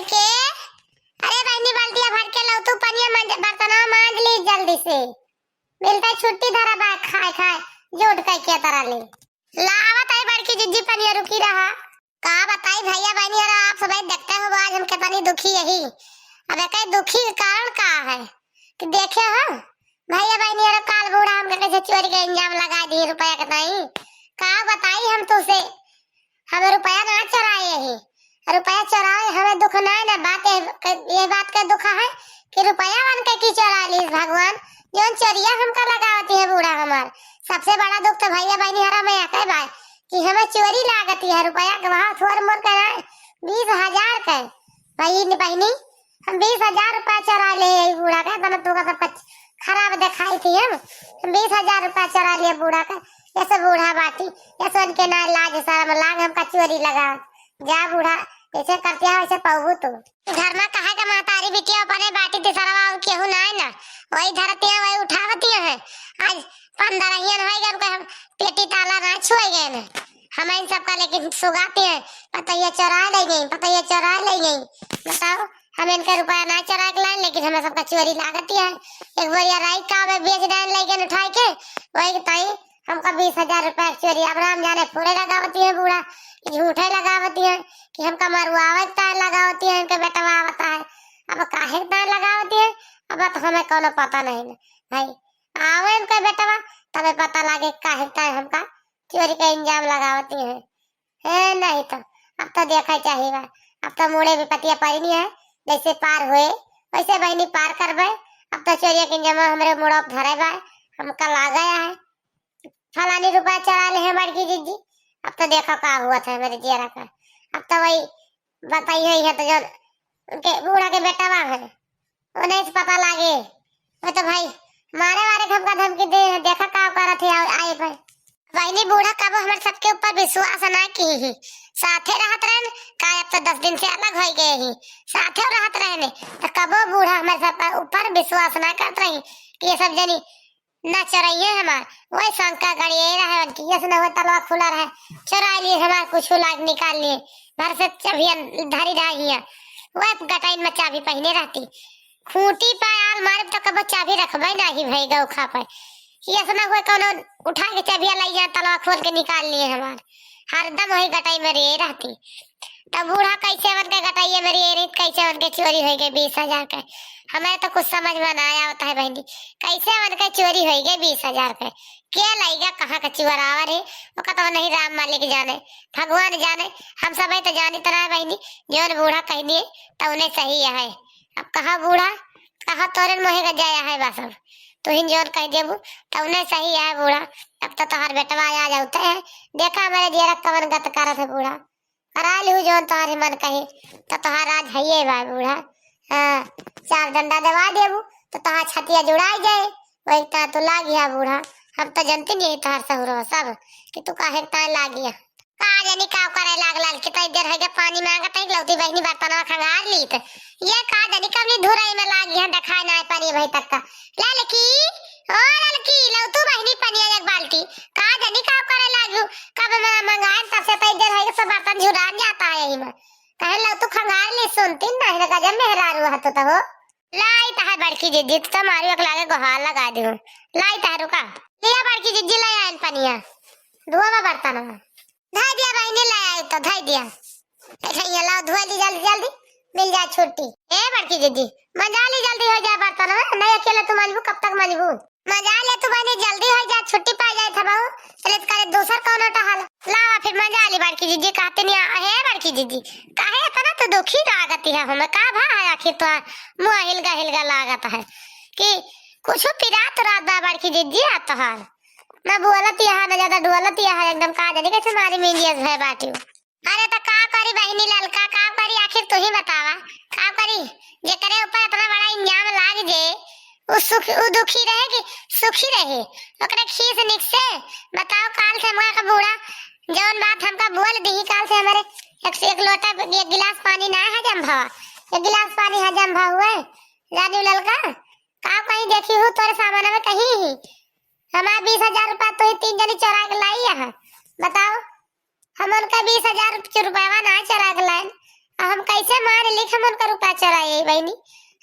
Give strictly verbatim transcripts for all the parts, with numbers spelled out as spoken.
के, अरे बहिनी, बाल्टिया भर के लौतू पनिया मांज, बर्तनवा मांज ली जल्दी से। मिलता छुट्टी धरा बा, खाए खाए जोट के के तरह ले। लावत आई बड़की जिज्जी पनिया, रुकी रहा। का बताई भैया बहिनी हरा, आप सबै देखते हो आज हम कितनी दुखी यही। अब एक दुखी के कारण का है कि देखे हो भैया बहिनी हरा, काल बूढ़ा हमके कैसे चोरी के इंजाम लगा दिए रुपया के ताई। का बताई हम तुसे, हमें रुपया ना चोराए ही, रुपया चोराए हमें दुख ना है ना, बात ये, ये बात का दुख है कि रुपया वन के की चोरा लीस भगवान, जौन चोरिया हमका लगावती है बूढ़ा हमार। सबसे बड़ा दुख तो भैया बहिनी हरा में यके बा कि हमें चोरी लागती है, रुपया के भाव थोर मोर के ना, बीस हजार के। भाई न बहिनी, हम बीस हजार रुपया चोरा ले आई बूढ़ा के, तना तू का सब कुछ खराब दिखाई थी हम। हम बीस हजार रुपया चोरा लिए बूढ़ा के, ऐसे बूढ़ा बाटी, ऐसे उनके ना लाज शर्म लाग, हमका चोरी लगा। जा बूढ़ा, जैसे करती है वैसे पाऊ तू। घर में कहे के महतारी बिटिया अपने बाटी, तीसरवा और केहू ना है ना, वही धरती है, वही उठावती है। आज पंद्रह हियन हो गए, हमको हम पेटी ताला ना छुए गए ना। हम इन सबका लेकिन सुगाती है, पतैया चोरा ले गई, पतैया चोरा ले गई। बताओ, हम इनका रुपया ना चोरा के लाए, लेकिन हमें सबका चोरी लागती है। एक बार राई का में बेच डाल लेके उठाए के, वही ताई हमका बीस हजार रुपया के चोरी। अब राम जाने फूले लगावती है बूढ़ा, कि झूठे लगावती है, कि हमका मरुआवे के तार लगावती है, इनके बेटवा आवता है। अब काहे के तार लगावती है, अब तो हमें कोनो पता नहीं ना। भाई, आवे इनके बेटवा, तबे पता लागे काहे के तार हमका चोरी का इंजाम लगावती है। ए, नहीं तो, अब तो देखा चाहिए बा। अब तो मुड़े भी पतिया परिनी है, जैसे पार हुए, वैसे बहिनी पार करबे। अब तो चोरिया के जमा हमरे मुड़ो धरे बा, हमका लाग गया है। फलानी रुपया चोरा ले हैं बड़की जिज्जी, अब तो देखो का हुआ था मेरे जियरा का। अब तो वही बताई है, तो जो उनके बूढ़ा के बेटा बा है, उन्हें से पता लागे। वो तो भाई मारे वारे के हमका धमकी दे, देखा का करत है आ-, आए पे। बहिनी बूढ़ा कबो हमारे सबके ऊपर विश्वास ना की ही, साथे रहत रहन, का अब तो दस दिन से अलग हो गए ही, साथे रहत रहने, तो कबो बूढ़ा हमारे सब ऊपर विश्वास ना करत रही कि ये सब जनी ना चोरइये हमार। वही शंका गड़िए रहे उनकी, यस न हो तलवा खुला रहे, चोरा लिए हमार कुछ लाग निकाल लिए, भर से चबिया धरी रही है, वह गटाइन में चाबी पहिने रहती। खूंटी पे आल मारे तो कबो चाबी रखबे नाही भई गौ खा पे। यस न हुए कोनो उठा के चाबिया लाई जाए, तलवा खोल के निकाल लिए हमार। हरदम वही गटाई में रे रहती। तब बूढ़ा कैसे उनके गटाइए में रे रही, कैसे उनके चोरी हो गए बीस हजार के। हमें तो कुछ समझ में ना आवता है बहनी, कैसे उनके चोरी हो गए बीस हजार के। के लइगा कहाँ का चुअरावा रे, ओका तो नहीं राम मालिक जाने, भगवान जाने। हम सब तो जानी तरह बहनी, जौन बूढ़ा कहनी है, तो उन्हें सही है। अब कहा बूढ़ा, कहा तोरे मोहे का जाया है बा सब, तू ही जौन कह देबू, तो उन्हें सही है बूढ़ा। अब तो तोहार बेटवा आ जाते हैं, देखा हमारे जियरा कवन गत करत है बूढ़ा। करा लिहू जौन तोहार मन कहे, तो तोहार राज हइये बा बूढ़ा। हाँ, चार डंडा दबा देबू, तो तोहार छतिया जुड़ाई जाए, वही ता तू लागिया बूढ़ा। हम तो जनती नहीं तोहार सहुरो सब, कि तू काहे ता लागिया। का जानी का करे लागल, कितना देर है के पानी मांगत है, लौती बहनी बर्तनवा खंगार ली त। ये का जानी कवनी धुरई में लागी है, देखाए ना पानी भाई तक का। ललकी, ओ ललकी, लौतू बहनी पनिया एक बाल्टी। का जानी का करे लागू, कब मैं मंगाए तब से तई देर है के सब बर्तन झुरान जाता है यही में। कहे लौतू खंगार ली सुनती नहीं ना, गजब मेहरारू है तो, तो हो। लाई तहार बड़की जिज्जी, तो मारी एक लागे गोहार लगा दे। लाई तहार रुका। लिया बड़की जिज्जी, ले आइन पनिया। धोवा बर्तनवा। धई दिया बहिनी, ले आई तो धई दिया। ए, धइया लाओ, धोई ली जल्दी जल्दी, मिल जाए छुट्टी। ए बड़की जिज्जी, मजा ली, जल्दी हो जाए बर्तनवा, नहीं अकेले तू मंजबू, कब तक मंजबू? मजा ले तू बहिनी, जल्दी हो जाए, छुट्टी पाई जाए था बहू। चले तो करे दूसर कौनो टहल। लावा फिर मजा ली बड़की जिज्जी, कहते नहीं आ, हे बड़की जिज्जी, काहे इतना तो दुखी लागत है हमें, का भा है आखिर तो मुँह हिलगा हिलगा लागत है कि कुछ पिरात रात बा बड़की जिज्जी आ तोहार। ना बोलत यहाँ, ना ज्यादा डोलत यहाँ, एकदम का जानी कैसे मारी में इंडियस भय बाटी। अरे त का करी बहिनी ललका, का करी आखिर तू ही बतावा, का करी? जेकरे ऊपर इतना बड़ा इंजाम लाग जे, उ सुख, उ दुखी रहे कि सुखी रहे? ओकरे खीस निक से बताओ। काल से हमरा के बूढ़ा जौन बात हमका बोल दी, काल से हमारे एक से एक लोटा, एक गिलास पानी ना हजम भवा, एक गिलास पानी हजम भवा हुए। राजू ललका, का कहीं देखी हूँ तोरे सामान में कहीं ही हमार बीस हजार रुपया तू ही तीन जनी चोरा के लाई यहाँ, बताओ। हम उनका बीस हजार रुपया ना चोरा के लाइन, अब हम कैसे मान लिख हम उनका रुपया चोराई बहिनी,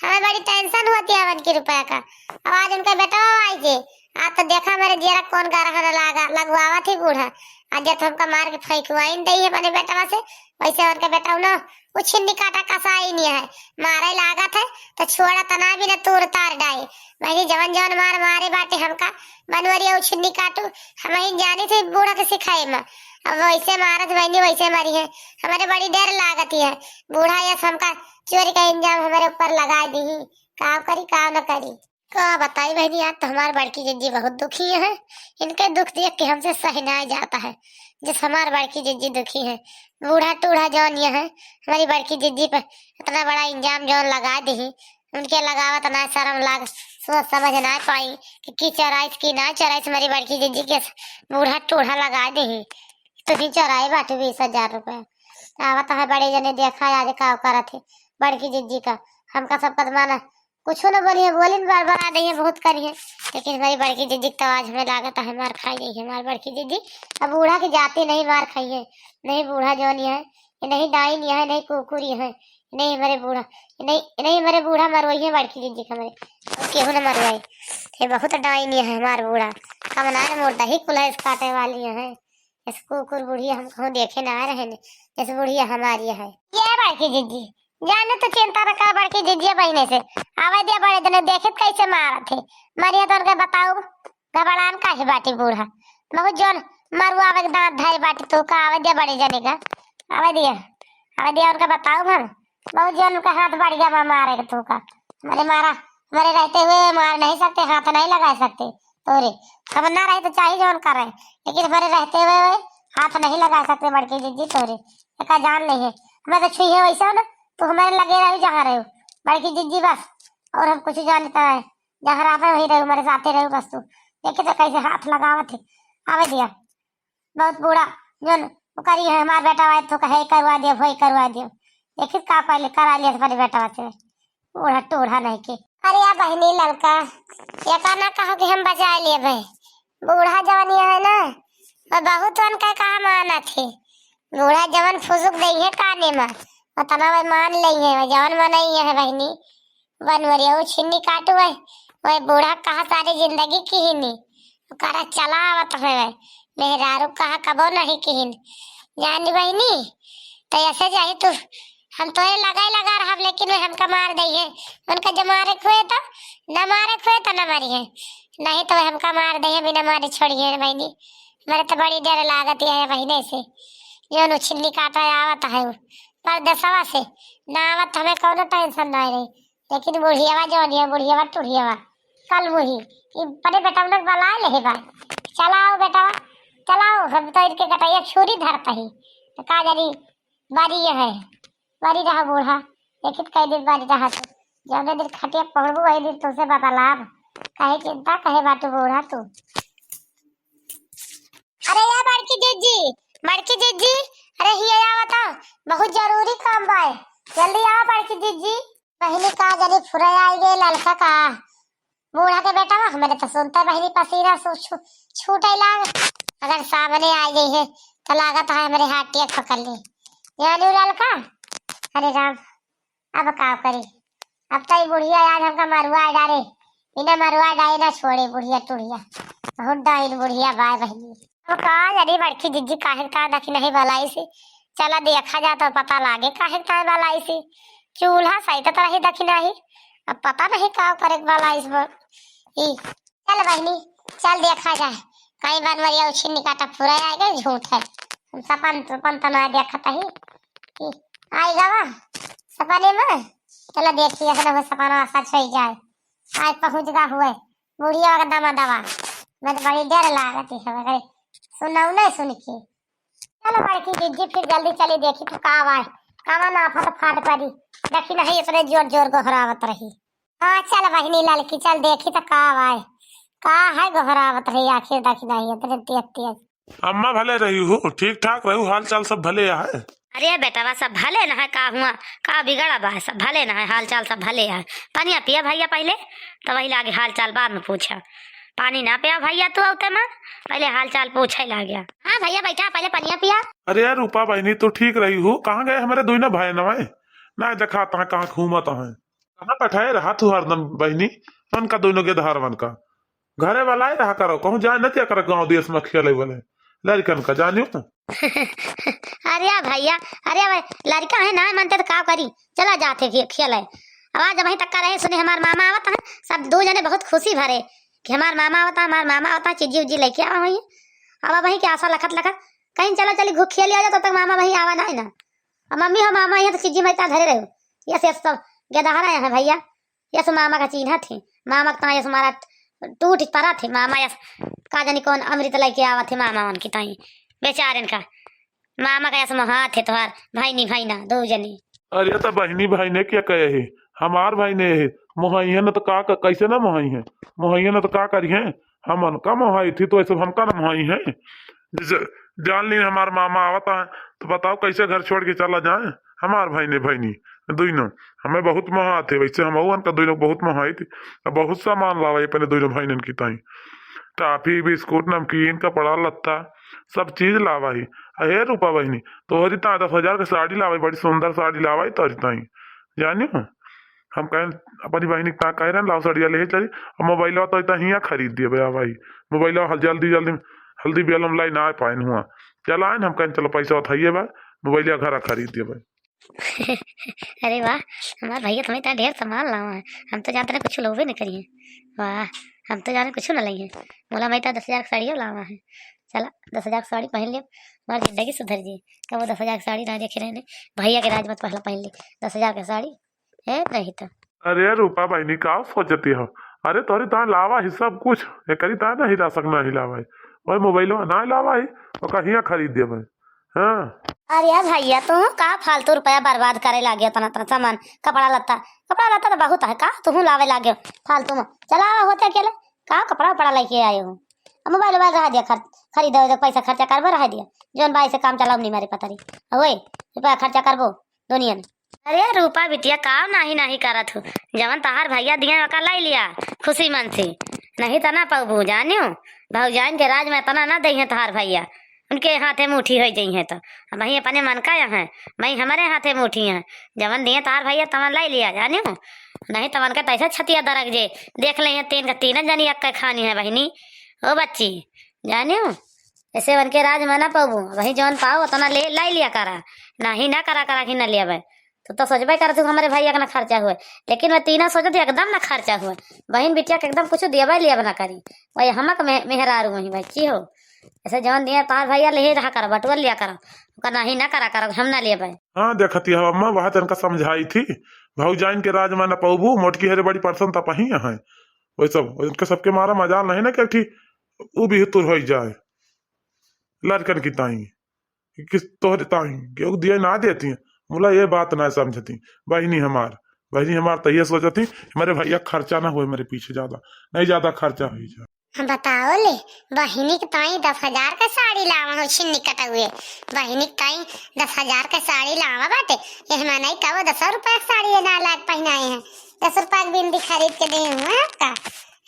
हमें बड़ी tension होती है उनके रुपया का। अब आज उनका बेटवा आई जे, आज तो देखा मेरे जियरा कौन गरहन लागा, लगवावत ही बूढ़ा। आज जब हमका मार के फेंकवाइन दई है अपने बेटवा से, वैसे उनका बेटवा ना, वो छिन्नी काटा कसाई नहीं है, मारे लागत है, तो छोड़ा तना भी ना तूर तार डाए। बहिनी जवन जवन मार मारे बाटे हमका, बनवरिया उछिन्नी काटू, हम ही जानी थे बूढ़ा के सिखाए में। अब वैसे मारत बहिनी वैसे मरी है, हमारे बड़ी डर लागत है। बूढ़ा यस हमका चोरी का इंजाम हमारे ऊपर लगा दी, का करी का न करी। का बताई बहिनी, आज तो हमार बड़की जिज्जी बहुत दुखी है, इनके दुख देख के हमसे सही ना जाता है। जिस हमार बड़की जिज्जी दुखी है, बूढ़ा टूढ़ा जौन ये है, हमारी बड़की जिज्जी पर इतना बड़ा इंजाम जौन लगा दी, उनके लगावत ना शर्म लाग, सोच समझ ना पाई कि की चोराइस की ना चोराइस, हमारी बड़की जिज्जी के बूढ़ा टूढ़ा लगा दी। तो ही चोराए बाटे बीस हजार रुपया। आवत है बड़े जने, देखा आज का करत है बड़की जिज्जी का। हमका सब कदमाना कुछ न बोली है, बोलिन बड़बड़ा दई है, बहुत करी है, लेकिन हमारी बड़की जिज्जी तो आज हमें लागत है मार खाई गई है हमारी बड़की जिज्जी। अब बूढ़ा की जाती नहीं मार खाई है, नहीं बूढ़ा जौन ये है, ये नहीं डाइन ये है, नहीं कुकुर ये है, नहीं हमारे बूढ़ा, ये नहीं, ये नहीं हमारे बूढ़ा मरवाई है बड़की जिज्जी के हमारे, और केहू न मरवाई। ये बहुत डाइन ये है हमार बूढ़ा, कमनार मुर्दा ही कुल्हा इस काटे वाली है। इस कुकुर बुढ़िया हम कहूँ देखे ना रहे ने, जैसे बुढ़िया हमारी है। ये बड़की जिज्जी, जाने तो चिंता न कर बड़की जिज्जी, बहिने से आवे दिया बड़े जने, देखित कैसे मारत है। मरिया तो उनके बताऊ, घबरान काहे बाटी बूढ़ा। बहुत जौन मरुआ आवे के दांत धरे बाटी तू का, आवे दिया बड़े जने का, आवे दिया, आवे दिया उनका बताऊ हम। बहुत जौन उनका हाथ बढ़ गया बा मारे के तू का। हमारे मारा, हमारे रहते हुए मार नहीं सकते, हाथ नहीं लगा सकते। तोरे, हम ना रहे तो चाहे जौन करे, लेकिन हमारे रहते हुए वे हाथ नहीं लगा सकते बड़की जिज्जी तोरे। एका जान नहीं है, हमें तो छुई है वैसा ना, तू हमारे लगे रहो जहाँ रहो बड़की जिज्जी बस, और हम कुछ जानता है, जहाँ रहते वही रहो, हमारे साथे रहो बस तू। देखे तो कैसे हाथ लगावत है, आवे दिया। बहुत बूढ़ा, जौन करी है हमार बेटा आए तो कहे करवा दियो, वही करवा दियो। देखित का पहले करा लिया हमारे बेटा से, बूढ़ा टूढ़ा नहीं के। अरे या बहिनी ललका, ये का ना कहो कि हम बचा लिए भाई। बूढ़ा जवन ये है ना, वो बहुत उनका कहा मानत है। बूढ़ा जवन फुसुक दई है काने में, उतना वे मान लई है, वे जवन मनई है बहिनी। बनवरिया उ छिन्नी काटू है, वे बूढ़ा कहा सारी जिंदगी किहिनी। ओकरा चला आवत है, मेहरारू कहा कबो नहीं किहिन। जानी बहिनी, तो ऐसे जाही तू, हम तोहे लगाए लगा रहब, लेकिन वे हमका मार दई है। उनका जब मारे के हुए तो, न मारे के हुए तो न मारी है, नहीं तो वे हमका मार दई है, बिना मारे छोड़ी है बहिनी। मेरे तो बड़ी डर लागत है बहिने से, जौन उ छिन्नी काटा आवत है उ परदेसवा से, ना आवत हमें कौनो tension ना रही। लेकिन बुढ़ियावा जौन है, बुढ़ियावा टुढ़ियावा, कल मुही, ई बड़े बेटवनक बलाए लेहे बा। चलाओ बेटवा, चलाओ, हम तो इनके गटैया छुरी धरत ही। तो का जानी, बारी ये है, बारी रहा बूढ़ा, देखित कई दिन बारी रहा तो। जौने दिन खटिया पहुड़बू, वही दिन तुमसे बतलाब, काहे चिंता, कहे बाटू बूढ़ा तू। अरे या बड़की जिज्जी, बड़की जिज्जी, अरे हिया आवा तो, बहुत जरूरी काम बा, जल्दी आवा बड़की जिज्जी। बहिनी का जानी फुरे आई गए ललका का, बूढ़ा के बेटवा, हमरे तो सुनते बहिनी पसीना सु-, छु-, छूटे लाग। अगर सामने आई गई है तो लागत है हमरे हाथ टेक पकड़ ली। यानी ललका, अरे राम, अब का करी, अब तो ये बुढ़िया आज हमका मरुआ डारे, इन्हें मरुआ डारे ना छोड़े बुढ़िया टुढ़िया, बहुत डाइन बुढ़िया बाय बहिनी। अब का जानी बड़की जिज्जी काहे का दखिनही बलाइसी, चला देखा जा तो पता लागे काहे का बलाइसी। चूल्हा सहित रही दखिनही, अब पता नहीं का करे बलाइस बा। ई, चल बहिनी, चल देखा जाए, कहीं बनवरिया उछिन्नी काटा फुरा आएगा, झूठ है। हम सपन, सपन तो ना देखत ही कि आई गवा सपने में। चला देखी, ऐसा हो सपना सच हो जाए। आज पहुँच गा हुए, बुढ़िया का दमा दवा। मैं तो बड़ी डर लागत है, सुनाऊ नहीं सुन के। चलो बड़की जिज्जी, फिर जल्दी चली देखी तो का आवाज, कावा ना आफत फाट पड़ी। देखी नहीं इतने जोर जोर गोहरावत रही। हाँ चल बहिनी ललकी, चल देखी तो का आवाज, का है गोहरावत रही आखिर, देखी नहीं इतने तेज तेज। अम्मा भले रही हो, ठीक ठाक रहू, हाल चाल सब भले है। अरे बेटवा, सब भले न है, का हुआ, का बिगड़ा बा, सब भले न है, हाल चाल सब भले है। पनिया पिया भैया पहले, तो वही लागे हाल चाल बाद में पूछा। पानी ना पिया भैया तू, औते में पहले हाल चाल पूछे लाग गया। हाँ भैया बैठा, पहले पनिया पिया। अरे यार रूपा बहिनी, तू ठीक रही हो? कहाँ गए हमारे दोनों भाई नवाए? ना देखात है कहाँ घूमत है। कहाँ बैठाए रहा तू हरदम बहिनी, उनका दोनों के धार मन का। घरे वाला ही रहा करो, कहूँ जाए न दिया करो गाँव देश में खेले वाले लड़कन का, जानियो। अरे भैया, अरे भाई, लड़का है ना मानते तो का करी, चला जाते खे-, खेले। अब आज वहीं तक का रहे सुने हमार मामा आवत है, सब दो जने बहुत खुशी भरे कि हमार मामा आवता, हमार मामा आवता, चिज्जी उज्जी लेके आवा हुई। अब वहीं के आशा लखत लखत कहीं चलो चली घू खेल आ जाओ, तब तक मामा वहीं आवा ना है ना। अब मम्मी हो मामा यहाँ तो चिज्जी मैं इतना धरे रहो, यस यस सब गेदहरा यहाँ है भैया। यस मामा का चीन्हा थे, मामा का यस मारा टूट पड़ा थे, मामा यस का जानी कौन अमृत लेके आवा थे मामा उनकी ताई बेचारन का। मामा का यस मोहा थे तोहार भाई नी भाई ना दो जने। अरे तो बहिनी भाई ने क्या कहे है, हमार भाई ने है, मोहाई है ना तो का, का कैसे ना मोहाई है, मोहाई है ना तो का करी है, हम उनका मोहाई थी तो ऐसे हमका ना मोहाई है। जैसे जान ली हमार मामा आवता है तो बताओ कैसे घर छोड़ के चला जाए हमार भाई ने भाई नी दोनों। हमें बहुत मोहात है, वैसे हम उनका दोनों बहुत मोहाई थी। अब बहुत सामान लावा ये अपने दोनों भाई ने की ताई, टॉफी बिस्कुट नमकीन कपड़ा लत्ता सब चीज लावा ही। अहे रूपा बहिनी, तोहरी ताई दस हजार के साड़ी लावा ही, बड़ी सुंदर साड़ी लावा ही तोहरी ताई, जानियो। हम कहें अपनी बहिनी का कह रहे हैं, लाओ सड़िया ले चली, और मोबाइलवा तो इतना हियाँ खरीद दिए भाई, मोबाइलवा हल-, जल्दी जल्दी हल्दी बेलम लाई ना पाए हुआ। चला आए न, हम कहें चलो पैसा उठाइए बा, मोबाइलवा घर खरीद दिए भाई। अरे वाह, हमार भैया तुम्हें इतना ढेर सामान लावा है, हम तो जानते ना कुछ लोबे नहीं करिए। वाह, हम तो जाने कुछ ना लइए। बोला मैं तो दस हजार के साड़ियों लावा है। चला, दस हजार के साड़ी पहन ले, हमारी जिंदगी सुधर जी। कब वो दस हजार के साड़ी ना देखे रहने, भैया के राज मत पहला पहन ले, दस हजार के साड़ी है नहीं तो। अरे रूपा बहिनी, का सोचती हो? अरे तोरी तान लावा ही सब कुछ, एकरी तान नहीं ला सकना ही लावा ही। वही मोबाइलवा ना लावा ही, ओका हियाँ खरीद देबे। हाँ। अरे भैया, तू का फालतू रुपया बर्बाद करे लागे? इतना, इतना सामान, कपड़ा लत्ता, कपड़ा लत्ता तो बहुत है, का तू लावे लागे फालतू में? चला होते अकेले, का कपड़ा उपड़ा लेके आए हो? अब मोबाइल, मोबाइल रह दिया, खर्च, खरीदे, पैसा खर्चा करबो रह दिया, जौन बाई से काम चलाओ नहीं मारे पतरी, ओए, रुपया खर्चा करबो दुनिया में। अरे रूपा बिटिया, काव नाही नाही करत हो, जवन तहार भैया दिए ओका लाई लिया खुशी मन से, नहीं त ना पउबू जानियो। भौजाइन के राज में इतना ना दइहें तहार भैया, उनके हाथे मुट्ठी होइ जइहें तो। अब वही अपने मन का यहाँ, वही हमारे हाथे मुट्ठी हैं, जवन दिए तहार भैया तवन लाई लिया जानियो, नहीं तवन के तैसे छतिया दरक जे, देख ले तीन का तीन जनी अक्के खानी है बहिनी। ओ बच्ची, जानियो, ऐसे उनके राज में ना पउबू, वही जौन पाओ उतना ले लाई लिया करा, नाही ना करा करा कि ना लियाबे। तो, तो सोचबे करत हूँ हमरे भैया के ना खर्चा हुए, लेकिन वह तीनों सोचत एकदम ना खर्चा हुए। बहिन बिटिया के एकदम कुछ दियाबे लियाबे ना करी, वही हमक में, मेहरारू वही बच्ची हो। ऐसे जौन दिए तहार भैया ले रहा करा, बटुआ लिया करा, ओका नाही ना करा करा, हम ना लेबे। हाँ, देखती हो अम्मा, वह तनका समझाई थी, भौजाइन के राज में ना पउबू, मोटकी हरे बड़ी परसन तपही है। वही सब, उनके सबके मारा मजाल नहीं ना कि एक ठी उ भी तुर होइ जाए लड़कन की ताई, कि तोहरे ताई, केहू दिए ना देती। मुला ये बात ना समझती। बहिनी हमार, बहिनी हमार तो ये सोचती, हमारे भैया खर्चा ना हुए मेरे पीछे ज्यादा, नहीं ज्यादा खर्चा हो जाए। हम बताओ ले, बहिनी के ताई दस हजार के साड़ी लावा हो, छिन्नी कटउए। बहिनी के ताई दस हजार के साड़ी लावा बाटे, ये हमार नहीं कहो दस रुपया के साड़ी ये ना लाग पहनाए हैं, दस रुपया के बिंदी खरीद के दे हुए आपका।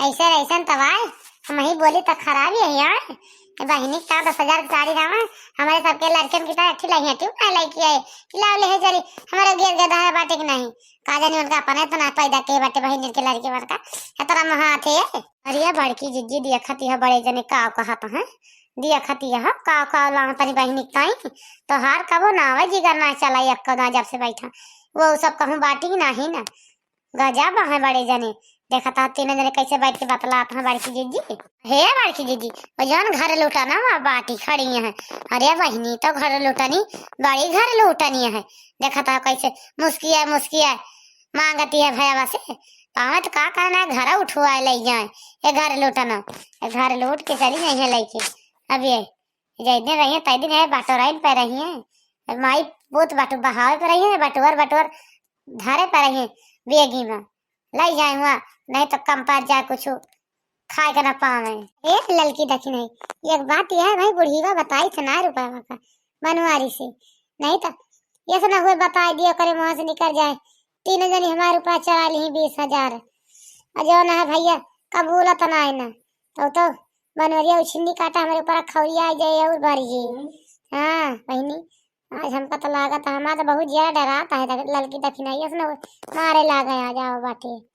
ऐसे ऐसन तबाय, हम ही बोली तो खराब ही है यार। ए बहिनी, का दस हजार के साड़ी लावा, हमारे सबके लड़कन की तरह अठी लइहे, तू ना लेके आए, कि लाओ ले चली, हमारे गिर गधा है बाटे कि नहीं, का जानी उनका अपने तो ना पैदा के बाटे बहिनी के लड़के बड़का, इतना महा थे। अरे बड़की जिज्जी दिया खती है बड़े जने का कहत हैं, दिया खती है का का लावा तनी बहिनी ताई, तो हार कबो ना आवे जिगर ना चला एक ना जब से बैठा, वो सब कहूँ बाटी नहीं ना। गजब है बड़े जने, देखत ह तीनों जने कैसे बैठ के बतलात हैं बड़की जीजी। हे बड़की जीजी, वो जौन घर लुटाना वा बाटी खड़ी है। अरे बहिनी, तो घर लुटनी, बड़ी घर लुटनी है। देखत ह कैसे मुस्किया मुस्किया मांगती है भैया से, पावे तो का करना है, घर उठवाए ले जाए। ये घर लुटना, ये घर लूट के चली जाइए लेके। अब ये जै दिन रही है, तै दिन है बटोराइन पे रही है। माई पोत बटो बहावे पे रही है, बटोर बटोर धरे पे रही है बेगी में, लै जाए हुआ, नहीं तो कम पड़ जाए कुछ खाए के ना पावे। ए ललकी देखी नहीं, एक बात यह है भाई, बुढ़ीवा बताई थे ना रुपया का बनवारी से, नहीं तो ये से ना हुए बताई दियो करे मुँह से निकल जाए, तीनों जनी हमारे रुपया चला ली बीस हजार, और जो ना है भैया कबूलत ना है ना, तो, तो बनवरिया उछिन्नी काटा हमारे ऊपर खौरिया आ जाए और भर ही। हाँ बहिनी, आज हमका तो लागत है, हमार तो बहुत ज्यादा डरात है, देख, ललकी दखिनाइया से ना मारे लागे आ जाओ बाटे।